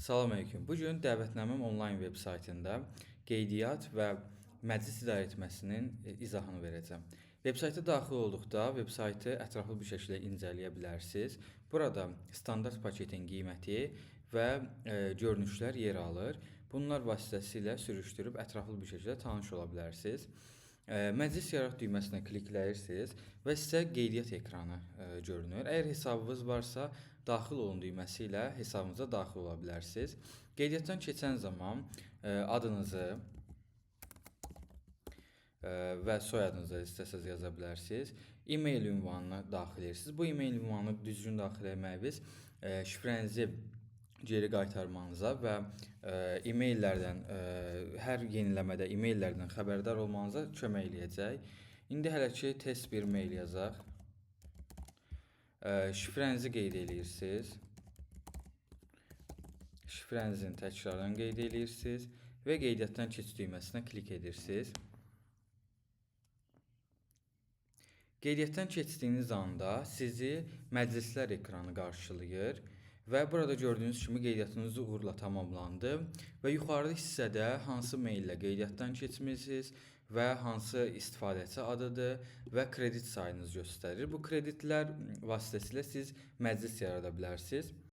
Salam aleyküm. Bu gün Dəvətnaməm onlayn veb saytında qeydiyyat və məclis idarə etməsinin izahını verəcəm. Veb sayta daxil olduqda veb saytı ətraflı bir şəkildə incələyə bilərsiniz. Burada standart paketin qiyməti və görünüşlər yer alır. Bunlar vasitəsilə sürüşdürüb ətraflı bir şəkildə tanış ola bilərsiniz. Məclis yarat düyməsinə klikləyirsiniz və sizə qeydiyyat ekranı görünür. Əgər hesabınız varsa, daxil olun düyməsi ilə hesabınıza daxil ola bilərsiniz. Qeydiyyatdan keçən zaman adınızı və soyadınızı istəsəz yaza bilərsiniz. E-mail ünvanını daxil edirsiniz. Bu e-mail ünvanını düzgün daxil etməyiniz şifrənizi geri qaytarmanıza və e-maillərdən hər yeniləmədə e-maillərdən xəbərdar olmanıza kömək eləyəcək. İndi hələ ki test bir mail yazaq. Şifrənizi qeyd eləyirsiniz. Şifrənizin təkrardan qeyd eləyirsiniz və qeydiyyatdan keç düyməsinə klik edirsiniz. Qeydiyyatdan keçdiyiniz anda sizi məclislər ekranı qarşılayır və burada gördüyünüz kimi qeydiyyatınız uğurla tamamlandı və yuxarı hissədə hansı maillə qeydiyyatdan keçmisiniz və hansı istifadəçi adıdır və kredit sayınız göstərir. Bu kreditlər vasitəsilə siz məclis yarada bilərsiniz.